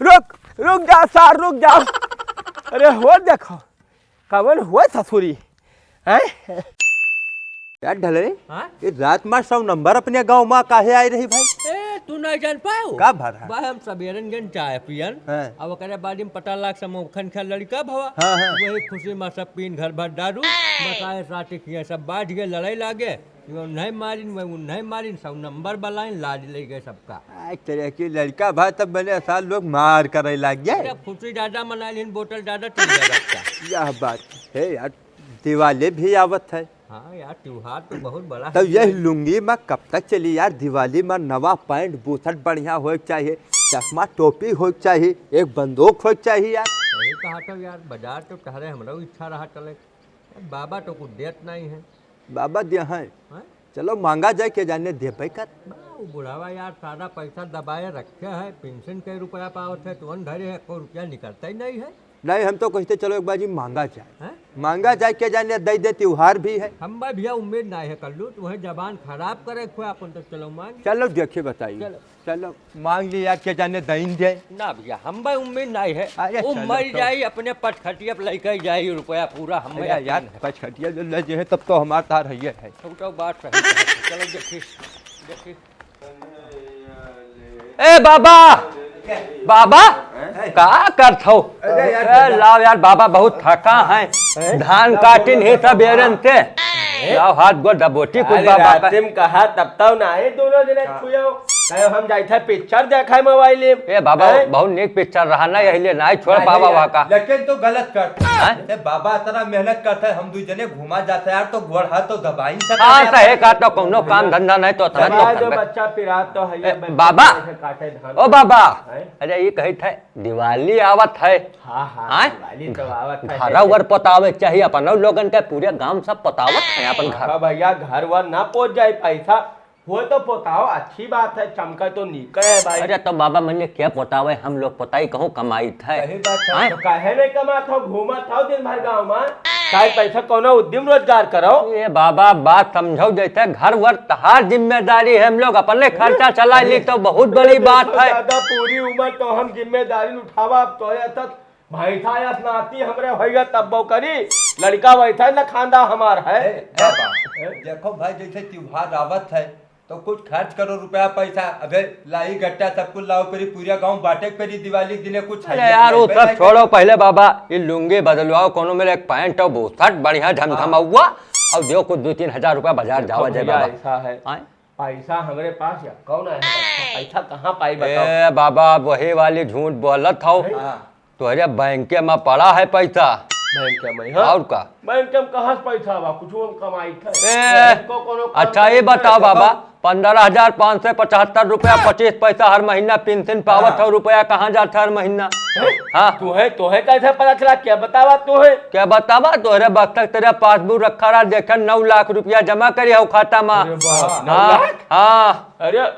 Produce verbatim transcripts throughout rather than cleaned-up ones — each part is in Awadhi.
रुक, रुक जा सार, रुक जा। अरे हो देखो, कवन हो ससुरी, हैं? यार ढले, हाँ? ये रात मा सौ नंबर अपने गाँव मा काहे आए रही भाई? ए, तू नहीं जान पायो? का भर है? भाई हम सबेरन गन चाय पियन, हाँ। अब ओकरे बाद में पता लाग समोखन खा लड़का भवा। हाँ, हाँ। वही खुशी मा सब पीन घर भर दारू, बसाए साथी किए सब बाझ गए, लड़ाई लागे। ये उन्हें मारिन, वह उन्हें मारिन, सौ नंबर बलाइन, लाज ले गए सबका। आ, तेरे की लड़का भा तब मैंने साल लोग मार करे लाग गए। अरे खुशी ज्यादा मनाइल हिन, बोतल ज्यादा चल गया सबका। यह बात है यार, दिवाली भी आवत है। हाँ यार, त्योहार तो बहुत बड़ा तब है। यह लुंगी मा कब तक चली यार? दिवाली मा नवा पैंट बूसट बढ़िया होए के चाहिए, चश्मा टोपी होए के चाहिए, एक बंदूक होए के चाहिए यार। यही कहा था यार, बाजार तो टहरे, हमरा इच्छा रहा चले, बाबा तो कुछ देत नहीं है। बाबा दे हैं। हैं? चलो मांगा जाए, के जाने देबे कर। बा, वो बुढ़ावा यार सारा पैसा दबाए रखे है, पेंशन के रुपया पावत है, तुरंत धरे है, कोई रुपया निकलता ही नहीं है। नहीं, हम तो कहते चलो एक बार जी मांगा जाए। हैं? मांगा जाए, के जाने दे दे, त्योहार भी है। हम भाई भैया उम्मीद नहीं है कल्लू, तुम्हें जबान खराब करे खुआ अपन, तो चलो मांग ले। चलो देखिए बताइए। चलो। चलो मांग ली यार, के जाने दइन दे। ना भैया, हम भाई उम्मीद नहीं है। अरे वो चलो मर तो। जाई, अपने पटखटिया पे लेके जाई रुपया पूरा, हम अरे यार, पटखटिया जो ले जे है तब तो हमार तार है, है। तो, तो बात सही है। चलो देखी, देखी। ए बाबा, बाबा, हैं? का करत हो? अरे यार, ए, दादा। लाओ यार, बाबा बहुत थका है। हैं? धान काटिन है सब एरन से। हैं? लाओ हाथ गोड़ दबोटी कुछ अरे बाबा का। रातिम कहा तब तो ना है दोनों जने हाँ। छुएओ। कहे हम जाइत है पिक्चर देखे मोबाइल में। ए बाबा, हैं? बहुत नीक पिक्चर रहा ना, यही लिए ना छोड़ अरे पावा यार, वहाँ का। लेकिन तू गलत करत है। हैं? जैसे बाबा इतना मेहनत करत है, हम दू जने घूमा जात है यार, तो गोड़ हाथ तो दबाई सकत हाँ, है। सही कहा, तो कौनो काम धंधा नहीं तो इतना तो दबाए दो करबे। बच्चा पिरात तो है, ए, बच्चा बाबा, कैसे काटे धान ओ बाबा, हैं? अरे ये कहित है, दिवाली आवत है। हाँ, हाँ, हैं? दिवाली तो आवत है। घर वर पतावे के चाहिए अपन लोगन के, पूरे गांव सब पतावत है अपन घर। हाँ भैया, घर वर ना पोत जाए, पैसा हो तो पोताओ, अच्छी बात है, चमका तो नीक है भाई। अरे तो बाबा, मने क्या पोतावे, हम लोग पोताई कहूँ कमाइत है। सही बात है। हैं? तो काहे नहीं कमात हो, घूमत हो दिन भर गाँव में, चाहे पैसा कोनो उद्यम रोजगार करो। ए बाबा, बात समझो, जैसे घर वर तहार जिम्मेदारी है, हम लोग अपने खर्चा चला ली तो बहुत बड़ी अरे बात देखो है। दादा, पूरी उम्र तो हम जिम्मेदारी उठावा, अब तो ऐसा भैंसा या नाती हमरे होइगा तब वो करी, लड़का वैसा न खांदा हमार है। ए, बाबा, ए? देखो भाई, जैसे त्योहार आवत है तो कुछ खर्च करो रुपया पैसा। अबे लाई गट्टा सब कुछ लाओ परी, पूरा गांव बांटे परी दिवाली के दिने कुछ अरे है, यार, वो लेबे सब नहीं छोड़ो करो। पहले बाबा, ये लुंगी बदलवाओ, कोनो मेरे एक पैंट और बुशर्ट बढ़िया हाँ। झमझमाउआ, और दियो कुछ दो तीन हजार रुपया बाजार देखो जावा जाए भैया, बाबा। ऐसा है। आए? पैसा हमरे पास या कौन है? पैसा कहाँ पाई बताओ? ए बाबा, वही वाली झूठ बोलत हो। हाँ। तोहरे बैंक में पड़ा है पैसा। बैंक में, हाँ? और का? बैंक में कहाँ से पैसा बा? कुछ हम कमाई थे। ए, हमको कोनो काम अच्छा, ये नहीं बताओ है। बाबा, पंद्रह हजार पाँच सौ पचहत्तर रुपया पच्चीस पैसा हर महीना पेंशन पावत हाँ। हो, रुपया कहाँ जात है हर महीना? हैं? हाँ। तोहे, तोहे कैसे पता चला? क्या बतावा तोहे? क्या बतावा? तोहरे बस तक तेरा पासबुक रखा रहा, देखे नौ लाख रुपया जमा करी हो खाता में। अरे बाप, नौ हाँ, लाख? हाँ। अरे,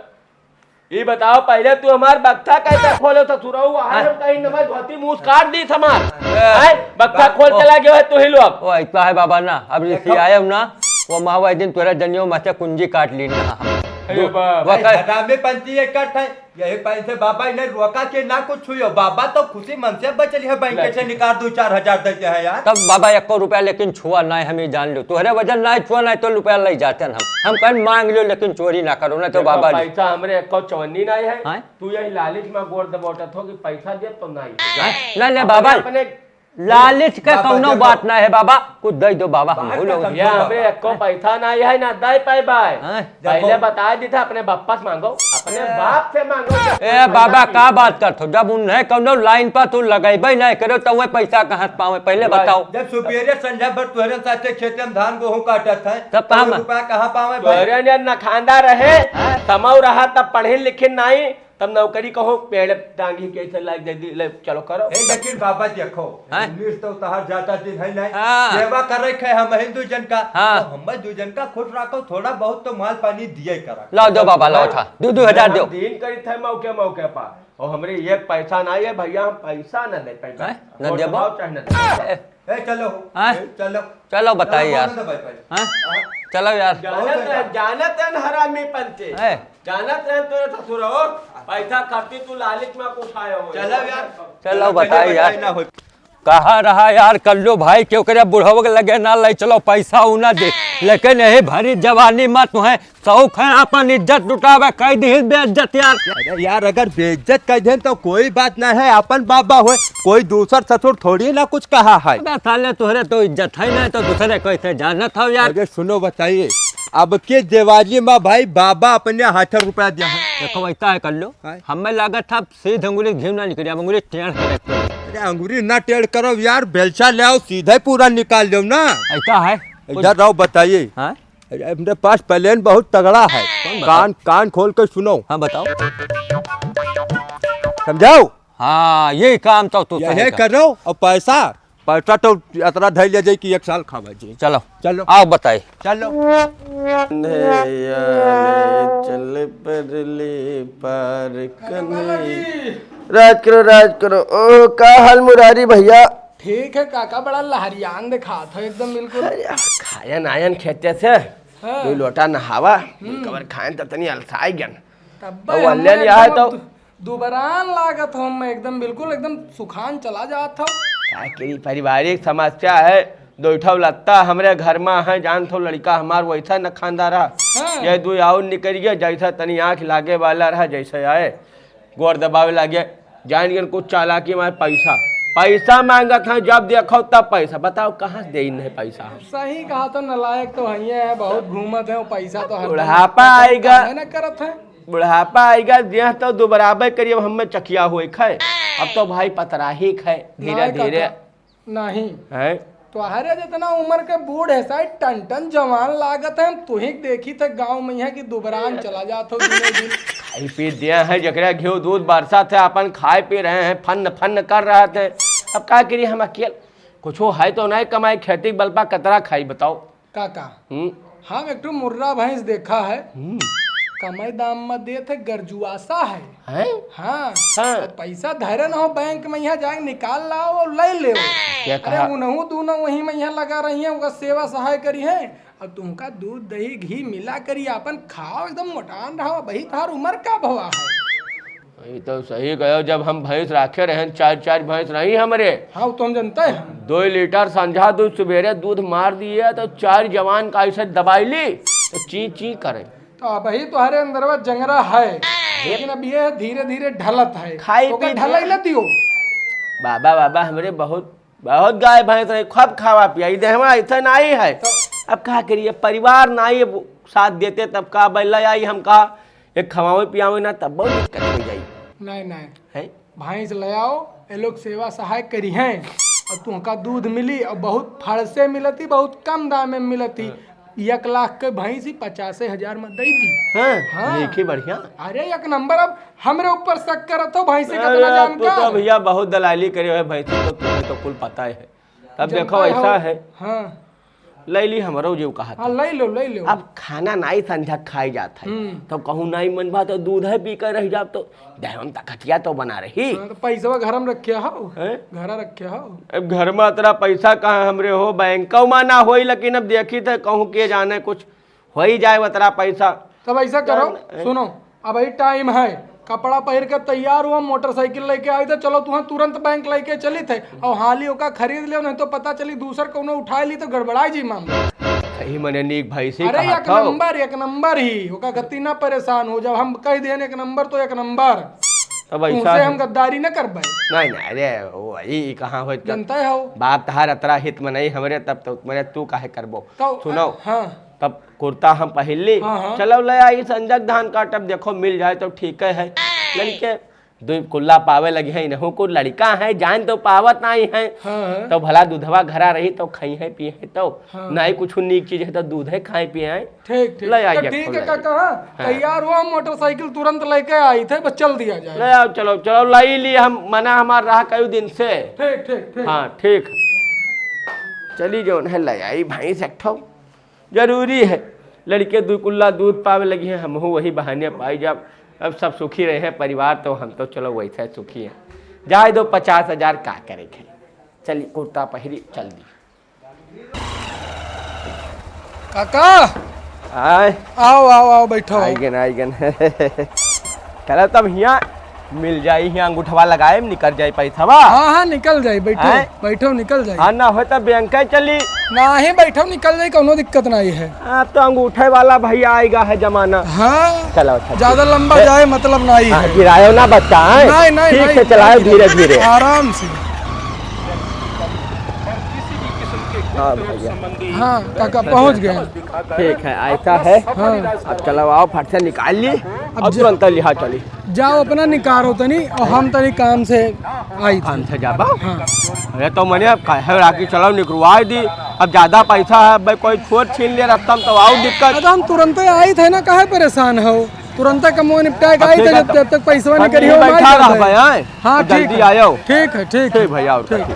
ई बताओ, पहले तू हमार बक्सा कैसे खोलो ससुरऊ? आए हाँ। हम कहीं न भाई धोती मूस काट दी हमार। ए, आए, बक्सा बा-, खोल ओ, चला गयो है तू ही लोग। ओ, ऐसा है बाबा ना, अब देखो। रिसियाए हो ना, वो माँ वही दिन तोरा जनियो में से कुंजी काट ली ना। अरे दू-, बाप। वो ए, कर- हरामी पंथी ये करत है, यही पैसे बाबा इन्हें रोका के ना कुछ छुयो। बाबा तो खुशी मन से बचली है, बैंक ले। से निकाल दो चार हजार देते हैं यार। तब बाबा एको रुपया लेकिन छुआ ना है, हम ही जान लो। तोहरे वजन ना है, छुआ ना है तो रुपया ले जाते हैं हम। हम कहें मांग लो लेकिन चोरी ना करो ना तो देखो, बाबा जी। पैसा हमरे एको चवन्नी ना है। हाँ? तू यही लालच में गोड़ दबोटत हो कि पैसा दे तो नहीं। हाँ? ना, ना, अपने, बाबा, अपने लालच के बाबा, कौनो देखो। बात ना है बाबा, कुछ दे दो बाबा, हम बात भूल हो खत्म गए। ये करो हमरे बाबा। एको पैसा ना है, ना दे पाए बाय। हाँ। पहले देखो। बता दी था, अपने बाप से मांगो, अपने ए। बाप से मांगो। ए बाबा, का बात करत हो? जब उन्हें कौनो लाइन पर तू लगेबे नहीं करो, तो वह पैसा कहाँ से पावे? पहले भाई, बताओ। जब सुबेरे संझा भर तोहरे साथे खेते में धान गेहूं काटत है, तब कहाँ तो में? रुपया कहाँ पावे भाई? तोहरे ने नखांदा रहे, हाँ। समौ रहा तब पढ़िन लिखिन नहीं, तब नौकरी कहो, पेड़ टांगी के से लाग दे दी, ले, चलो करो। ए, लेकिन बाबा देखो, हाँ? उन्नीस तो तहार ज्यादा दिन है नहीं। हाँ। सेवा करे खे हम हिंदू जन का, हाँ। तो हम दू जन का खुश रखो, थोड़ा बहुत तो माल पानी दिए करा। लाओ दो बाबा, लाओ हाँ। था, दो, दो हजार हम दो। दिन करी थे मौके, मौके पर, और हमरे एक पैसा ना है भैया, हम पैसा ना दे पाए। हैं? ना बहुत देबो? भाव चाहे ना दे। ए, ए, चलो। हैं? ए, चलो। चलो, बताइए चलो, यार। बोलो ना भाई, भाई। हैं? हाँ। चलो यार। जानत रहे, जानत रहे हरामी पंचे। ए। जानत रहे तोरे ससुर हो। आ, पैसा खर्ची तू लालिच मा कुछ आयो हो। चलो यार। चलो चलो, बताई चलो, यार। बताई ना हो। कहा रहा यार कल्लू भाई कि ओकरे बुढ़वा के लगे ना ले चलो, पैसा उ ना दे। लेकिन यही भरी जवानी मा तुहे शौक है अपन इज्जत लुटावे, कई दिहिस बेइज्जत यार। अरे यार, अगर बेइज्जत कई देन तो कोई बात ना है, अपन बाबा होए, कोई दूसर ससुर थोड़ी ना कुछ कहा है। अबे साले, तोहरे तो इज्जत है ना, तो दूसरे कैसे जानत हो यार। अरे सुनो, बताइए, अब के दिवाली मा भाई बाबा अपने हाथ रुपया दिया है। देखो, वैसा है कल्लू, हाँ। हमें लागत था सीध अंगुली घी ना निकली, अब अंगुली टेढ़ करे के पड़ी। अरे अंगुली ना टेढ़ करो यार, बेलचा ले आओ, सीधे पूरा निकाल लो ना। ऐसा है? इधर रहो, बताइए। हाँ? अरे, मेरे पास प्लान बहुत तगड़ा है। कौन बताओ? कान, कान खोल के सुनो। हाँ, बताओ। समझाओ? हाँ, ये काम तो तू यही सही कर। करो, और पैसा, पैसा तो इतना धैल ले जाए कि एक साल खावा जी। चलो। चलो। आओ बताई। चलो। चल परली पार कन्हैया। राज करो, राज करो। ओ, का हाल मुरारी भैया? ठीक है काका, बड़ा लहरियान दिखात हो एकदम बिल्कुल। अरे, खायन आयन खेते से, हाँ। दो लोटा नहावा, हम्म। कवर खायन त तनी अलसाई गन। तब तो हम वल्ले लिया है एकदम तो दु-, दुबरान लागत हो, मैं एकदम बिल्कुल एकदम सुखान चला जात हो। का करी, पारिवारिक समस्या है। दो ठो लत्ता हमरे घर मा है, जान थो लड़का हमार वैसा न खानदार रहा। हाँ। ये दो आउर निकल गया, जैसा तनी आँख लागे वाला रहा, जैसे आए। गोड़ दबावे लागे, जान गन कुछ चालाकी मारे पैसा, पैसा मांगत हैं, जब देखो तब पैसा। बताओ कहाँ से देइन है पैसा? सही कहा तो, नालायक तो हइये है, बहुत घूमत है, पैसा तो हर बुढ़ापा आएगा। मेहनत करत है। बुढ़ापा आएगा, देह तो दुबराबे करी, अब हमें चकिया हुए खाए। अब तो भाई पतराही खाए धीरे नहीं धीरे। काका, नहीं। हैं? तोहरे जितना उम्र के बूढ़ है, शायद टन टन जवान लागत है। हम तुही के देखी थे गाँव में यहाँ की दुबरान चला जात हो दिनों दिन। खाई पी दिया है, जकरा घी दूध बरसा थे, अपन खाए पी रहे हैं, फन्न फन्न कर रहे थे। अब का करी, हम अकेल कुछो है तो नहीं कमाई, खेती बल पा कतरा खाई, बताओ। काका, हम्म। हम एक ठो मुर्रा भैंस देखा है, हम्म। कमाई दाम में देत है, गर्जुआसा है। हैं? हाँ। हाँ। तो पैसा धरे न हो बैंक में, यहाँ जाके निकाल लाओ और ले लेओ। क्या अरे कहा? उनहू दोनों वही में यहाँ लगा रही हैं, उनका सेवा सहाय करी है। अब तुमका दूध दही घी मिला करी, आपन खाओ, एकदम मोटान रहो। भाई तोहार उम्र का भवा है? ये तो सही कहो, जब हम भैंस राखे रहे, चार चार भैंस रही हमरे। हाँ, वो तो हम जानते हैं। दो लीटर संझा दूध, सुबेरे दूध मार दिए तो चार जवान का ऐसे दबाई ली तो ची ची करे। तो अबही तोहरे अंदरवा जंगरा है, लेकिन अब ये धीरे-धीरे ढलत है। खाई तो ओकर पी ढलाई के न दियो। बाबा, बाबा, हमरे बहुत, बहुत गाय भैंस रहे, खूब खावा पिया, ई देहवा ऐसा नाई है। तो अब का करिए, परिवार नाई अब साथ देते, तब का बैला आई, हम कहा, एक खवावे पियावे ना, तब बहुत दिक्कत हो जाई। नहीं, नहीं। हैं? भैंस ले आओ, ये लोग सेवा सहाय करी हैं, और तुमका दूध मिली, और बहुत फड़ से मिलती, बहुत कम दाम में मिलती। हाँ। एक लाख के भैंस ही पचासे हजार में दे दी। हाँ, हाँ। नीक ही बढ़िया। अरे, एक नंबर। अब हमरे ऊपर शक करत हो, भैंस ही अरे, कितना तू तो जानकार। भैया बहुत दलाली करे हो भैंस को, तुम्हें तो कुल पता है। अब जानता देखो, है ऐसा हो। है। हाँ। ले ली हमरो जो कहा हाँ, था। ले लो, ले लो। अब खाना नाई संझा खाई जात है, हम्म। तो कहूँ नाई मन बा तो दूध है पी कर रह जाब तो देहम तखतिया तो बना रही। हाँ, तो पैसवा घर में रखे हो, हैं? घर रखे हो। अब घर में अतरा पैसा कहाँ हमरे हो, बैंक में ना होई, लेकिन अब देखी थे कहूँ के जाने कुछ होई जाए अतरा पैसा। तब ऐसा करो, जान, हैं? सुनो, अबही टाइम है, कपड़ा पहिर के तैयार हुआ, मोटरसाइकिल लेके आई थे, चलो तुहैं तुरंत बैंक लेके चली थे, और हाली ओका खरीद लेओ, नहीं तो पता चली दूसर कौनो उठाए ली तो गड़बड़ाई जी मामला। सही मने नीक भैंसी अरे कहा एक था। नंबर, एक नंबर ही, ओका गति ना परेशान हो, जब हम कह दिए एक नंबर तो एक नंबर। तब ऐसा तुमसे है। हम गद्दारी न करबे। नहीं, नहीं, अरे, वही कहाँ होत कर-, जनता हो। बाप तहार अतरा हित में नहीं हमरे, तब तो मने तू काहे करबो? तो, सुनो, हाँ। तब कुर्ता हम पहिन ली। हाँ, हाँ। चलो ले आई संजक धान काटब, देखो मिल जाए तो ठीक है। लड़के दुई कुल्ला पावे लगी हैं, इनहू को लड़का है, जान तो पावत नहीं है। हाँ, हाँ। तो भला दूधवा घरा रही तो खाई है, पिए है तो। हाँ। नहीं कुछ नीक चीज है तो दूध है, खाए पिए है। ठीक, ठीक। ले आई तो एक ठीक ठो है ले आई। काका, हाँ, हाँ। तैयार हुआ, मोटरसाइकिल तुरंत लेके आई थे, बस चल दिया जाए। ले आओ, चलो, चलो, लाई ली हम, मना हमार रहा कई दिन से। ठीक, ठीक, ठीक। हाँ, ठीक। चली जौन है, ले आई भैंस एक ठो। जरूरी है। लड़के दू कुल्ला दूध पावे लगी हैं, हमहू वही बहाने पाई जाब। अब सब सुखी रहे हैं परिवार, तो हम तो चलो वैसे सुखी हैं। जाए दो पचास हजार, का करे के। चली कुर्ता पहिरी, चल दी। काका! आय। आओ, आओ, आओ, बैठो। आइगन, आइगन। चला तब हियाँ मिल जाई, हियाँ अंगूठवा लगाए, निकल जाई पैसवा। हाँ, हाँ, निकल जाई, बैठो, हैं? बैठो, निकल जाई। हाँ, ना हो तब बैंक चली। नाही, बैठो, निकल जाई, कौनो दिक्कत नाही है। हाँ, तो अंगूठे वाला भैया आएगा है जमाना। हाँ, चलो, अच्छा, ज्यादा ठीक। लंबा ए, जाए मतलब नाही हाँ, है। गिरायो ना बच्चा, हैं? नाही, नाही, ठीक नाही, है, चलाओ नाही। धीरे, धीरे। आराम से। हाँ, भैया। हाँ, काका, पहुँच गए। ठीक है, ऐसा है। हाँ। अब चलो, आओ, फट से निकाल ली, अब अब ज- तुरंत लिहा चली। जाओ, अपना निकारो तनी, और हम तनी काम से आई थी। काम से जाबा? हाँ। अरे, तो मने अब कहे राखी, चलो, निकरवाई दी। अब ज्यादा पैसा है, अब कोई छोट छीन ले रस्ता में, तो और दिक्कत। अरे, हम तुरंते आई थे ना, काहे परेशान हो? तुरंते कमवा निपटाए के अब आई ठीक थे, है, जब, तो जब तक पैसवा हम निकली यहीं हो, हम आई बैठा थे। रहबे, हैं? हाँ, तो ठीक जल्दी है। आयो। ठीक है, ठीक ठीक है। भैया, और ठीक।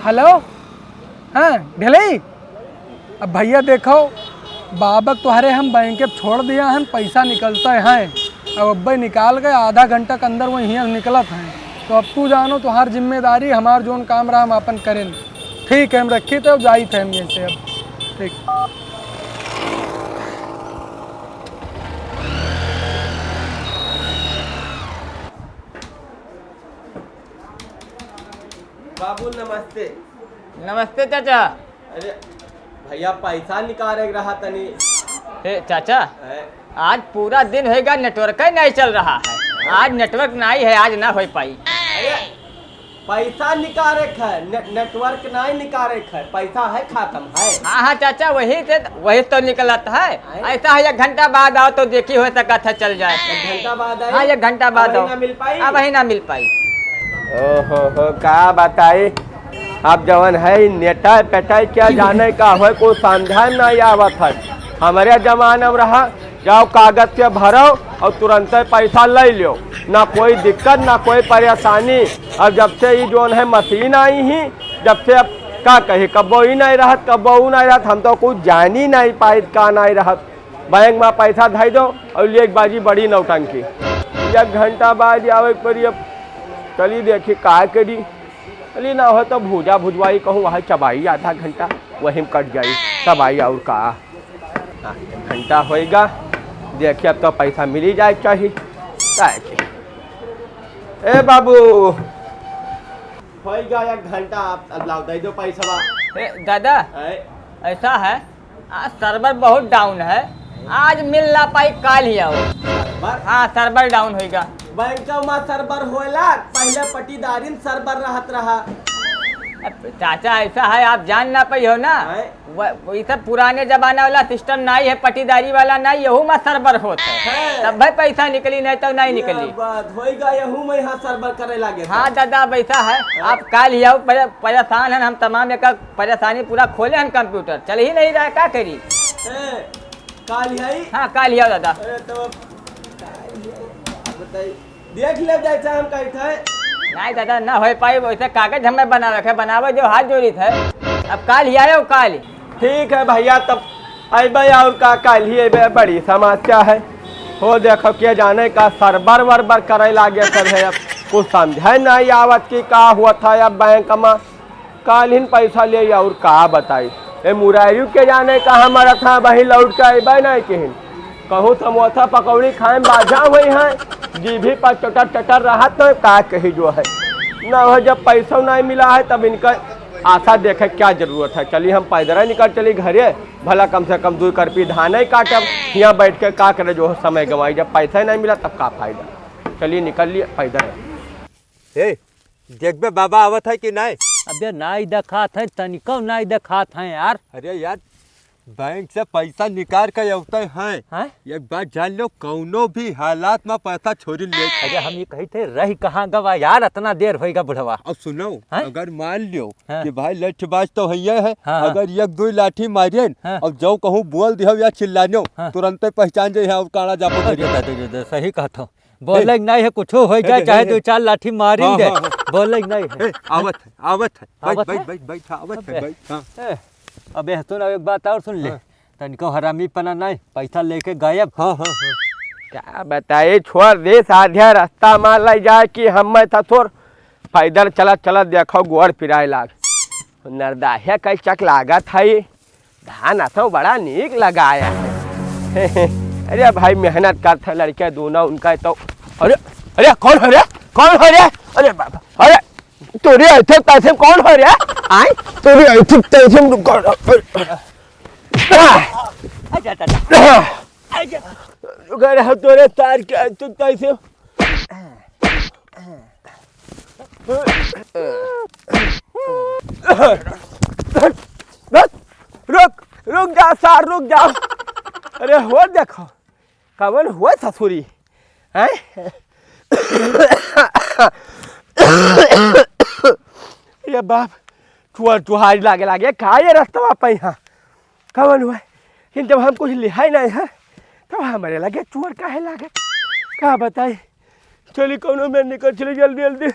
हेलो, हाँ, ढेलई। अब भैया देखो, बाबक तोहरे हम बैंक में छोड़ दिया हन, पैसा निकलता है। अब अब्बे निकाल के आधा घंटा के अंदर वो हियाँ से निकलत हैं। तो अब तू जानो, तोहार जिम्मेदारी, हमार जौन काम रहा, हम आपन करेन। ठीक है, हम रखी तो जाई थे हम जैसे अब। ठीक। बाबू, नमस्ते। नमस्ते, चाचा। अरे, भैया, पैसा निकाले के रहा तनी। ए, चाचा, हैं? आज पूरा दिन होइगा, network ही नहीं चल रहा है। आज network नहीं है, आज ना हो पाई। अरे, पैसा निकाले के है, ने-, network नहीं निकाले के है, पैसा है खत्म है। हाँ, हाँ, चाचा, वही से, वही तो निकलत है। आए? ऐसा है, एक घंटा बाद आओ तो देखी, हो सकत है चल जाए। एक घंटा बाद आए? हाँ, एक घंटा बाद अबही आओ। ना मिल पाई? अबही ना मिल पाई। ओहो हो, का बताई, अब जवन है, ई नेटा पेटा क्या जाने का होय, कुछ समझा नहीं आवत है। हमरे जमाना में रहा, जाओ कागज के भरो और तुरंते पैसा ले लो, ना कोई दिक्कत, ना कोई परेशानी। अब जब से ई जौन है मशीन आई ही, जब से अब का कही, कब्बो ई नहीं रहत, कब्बो ऊ नहीं रहत, हम तो कुछ जानी नहीं पाइत का नहीं रहत। बैंक में पैसा धई दो और लेके बाजी बड़ी नौटंकी। एक घंटा बाद आवे के पड़ी। अब चली देखी का करी। चली ना हो तो भूजा भुजवाई कहूँ, वहाँ चबाई आधा घंटा, वहीं में कट जाई। तब आई और का। हाँ, एक घंटा होइगा, देखिए अब तो पैसा मिली जाए के चाही। काहे के? ए बाबू, होइगा एक घंटा, आप अब लाओ, दे दो पैसवा। ए, दादा, ऐ? ऐसा है, आज server बहुत down है, आज मिल ना पाई, काल ही आओ। Server? हाँ, server down होइगा। बैंक में server होला, पहले पटीदारी में server रहत रहा। अब चाचा, ऐसा है, आप जान ना पाई हो ना। हैं? व-, वो ई सब पुराने जमाना वाला system नाई है, पटीदारी वाला नाई, यहू में server होत है। हैं। तब भाई पैसा निकली, नहीं तो नहीं निकली। क्या बात, होइगा, यहू में यहाँ server करे लागे हाँ सब। दादा, अब ऐसा है, हैं? आप काल ही आओ, परे-, परेशान हैं हम तमाम, एक परेशानी पूरा खोले हैं computer, चल ही नहीं रहा है, का करी? हैं, काल ही आई? हाँ, काल ही आओ दादा। अरे तो बताई। देख ले जैसे हम कहते हैं। नहीं दादा, ना हो पाई, वैसे कागज हमें बना रखे, बनावे जो हाथ जोड़ी थे। अब काल ही आयो, काल। ठीक है भैया, तब अइबे और का, काल ही अइबे, बड़ी समस्या है। हो देखो, के जाने का server वर्बर करे लागे सब है, अब कुछ समझे नहीं आवत कि का हुआ था अब बैंक में। काल्हिन पैसा ले और का बताई। ए मुरारियो के जाने कहाँ मरत है, वही लौट के अइबे नहीं किहिन। कहूँ समोसा पकौड़ी खाए में बाझा हुई है, जीभी पर चटर चटर रहत तो का कही जो है। ना हो, जब पैसा नहीं मिला है तब इनका आशा देखे क्या जरूरत है। चली हम पैदल निकल चली घरे, भला कम से कम दो करपी धान ही काटब, यहाँ बैठ के का करे जो है समय गंवाई, जब पैसा ही नहीं मिला तब का फायदा। चलिए निकल लिए पैदल। ए, देखबे बाबा आवत है कि नाई? अबे नाई देखात है, तनिको नाई देखात है यार। अरे यार, बैंक से पैसा निकाल के अवते हैं। हैं? एक बात जान लो, कौनो भी हालात में पैसा छोरी ले। अरे हम ये कही थे, रही कहाँ गवा यार, इतना देर होइगा बुढ़वा। अब सुनो, हैं? अगर मान लियो हाँ। कि भाई लठबाज तो है ही है, हाँ, हाँ। अगर एक दो लाठी मारियन हाँ। और जो कहूँ बोल दियो या चिल्लानो, हाँ। तुरंते पहचान जाए और काला जापो अरे करिए। दादा, दादा, सही कहत हो। बोले ए। नहीं है, कुछ हो जाए, ए, चाहे ए, दो ए। चार लाठी मारी हाँ, दे। हाँ, हाँ। बोले नहीं है। ए, आवत है, आवत है। बैठ, आवत बैठ, है? बैठ, बैठ, आवत है, अबे। बैठ, हाँ। ए, अबे सुन, अब एक बात और सुन ले। हाँ। तनिको हरामी पना नहीं, पैसा लेके गायब। हाँ, हाँ, हाँ। का बताई, छोड़ दे, साध्या रास्ता मा लइ जाए कि हम मैं था थोर पैदल चलत चलत देखो गोड़ पिराए लाग। नरदाहे कई चक लागत है, धान असो बड़ा नीक लगाए है। अरे भाई, मेहनत करत है लड़के दोनों, उनका तो। अरे, अरे, कौन है रे? कौन है रे? अरे बाबा, अरे, तोरे ऐसे तैसे कौन है रे? आय, तोरे ऐसे तैसे कौन? अच्छा, अच्छा, अच्छा। अगर हम तोरे तार के ऐसे तैसे। रुक, रुक जा सार, रुक जा। अरे हो देखो, कवन हो ससुरी, हैं? ये बाप, चुहर चुहारी लागे लागे, का ये रस्तवा पे यहाँ? कवन हुआ? लेकिन जब हम कुछ लिहाई नहीं है, तब हमरे लगे चुहर काहे लागे? का बताई? चली कौनो में निकल चली जल्दी जल्दी।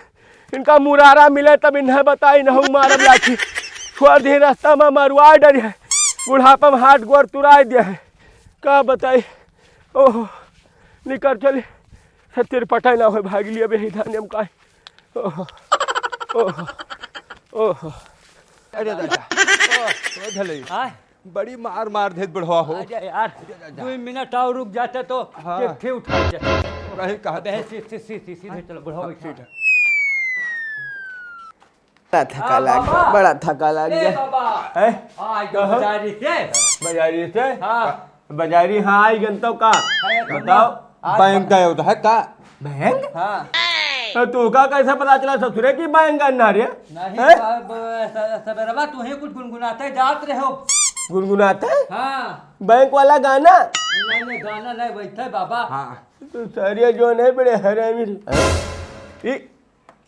इनका मुरारा मिले तब इन्हें बताई, नहु मारब लाठी। छोड़ दे रास्ता मा मरवा डरी है। बुढ़ापा मा हाथ गोड़ तुराई दिया है। का बताई? ओहो, निकल चली। सत्तिर पटाई ना होए, भाग लिया बेही धान हम काहे। ओहो, ओहो, ओहो। अरे दादा, ओ, ओ झलई। आय? बड़ी मार मार देत बुढ़वा हो। आजा यार, जा, जा, जा। दो मिनट और रुक जाते तो हाँ। के, के उठा जाते। वही कहा अबे, था। सी-, सी-, सी-, सी-, सीधे चलो, बुढ़वा हाँ, बैठा। ठीक है। बड़ा थका हाँ, लाग गया, बाबा। बड़ा थका लाग ए, गया। बाबा। हैं? आ, जो कहो? बाजारी से। बाजारी से? हाँ। बाजारी, हाँ, आई गन तो का? अरे, बताओ। आज बैंक गए होता है का? बैंक? हाँ। तो तू का कैसे पता चला ससुरे की बैंक गन ना रे? नहीं, हैं? अब स-, सबेरवा तू ही कुछ गुनगुनाते जात रहे हो। गुनगुनाते? हाँ। बैंक वाला गाना? नहीं, नहीं, गाना नहीं, वैसे बाबा। हाँ। तू सारिया जो नहीं बड़े हरामी रे। ई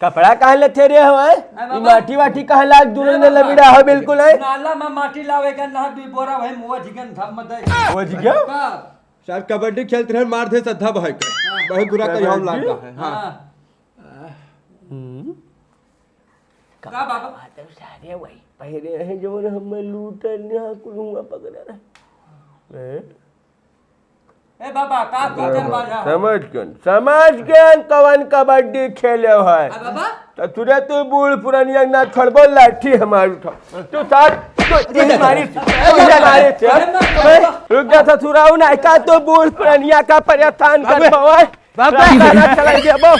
कपड़ा कहाँ लेते रे हवाए? अरे ई बाबा। माटी वाटी कहाँ लाग दूर अरे ने बाबा। लबिड़ा हो बिल्कुल है? नाला में माटी लावे का ना दुई बोरा भाई मुआ जिगन धम दे। वो जी क्या? का? शायद कबड्डी खेलते रहे, मार दे सद्धा भाई के। हाँ। बहुत बुरा का यौन कबड्डी? लागता है। हाँ। हाँ। हम्म। का बाबा? माधव सारे वही पहले हैं जो हम लूटन यहाँ कुलुआ पकड़ा रहे। हैं? ए बाबा, का सोचन बाजा? समझ गन, समझ गन कवन कबड्डी खेले है। आ बाबा? तो तुरे तू बूढ़ पुरानिया ना छोड़बो, लाठी हमार उठा। तू साथ, तू, तू ही मारी, तू ही मारी थे। अरे बाबा। रुक जा ससुराऊ ना, का तू बूढ़ पुरानिया का परेशान कर बाबा। पावा? बाबा। रास्ता ना चलाई देबो।